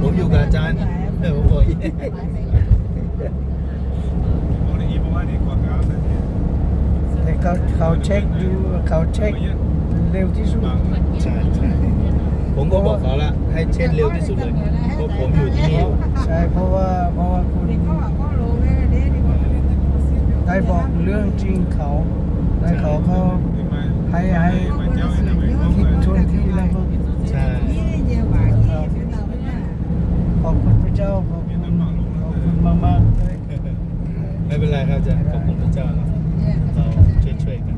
ผมอยู่กับอาจารย์ เออ ผมบอกอย่างนี้ แต่เขา เขาเช็คดู เขาเช็คเร็วที่สุด ใช่ ใช่ ผมก็บอกเขาละ ให้เช็คเร็วที่สุดเลย เพราะผมอยู่ที่นี่ ใช่ เพราะว่า เพราะว่าคุณได้บอกเรื่องจริงเขา แล้วเขาก็ให้ ให้คิดทวนทีแล้วก็ ใช่ ขอบคุณพระเจ้า ขอบคุณ ขอบคุณมากๆ เลย ไม่เป็นไรครับอาจารย์ ขอบคุณพระเจ้าเนาะ เราช่วยๆ กัน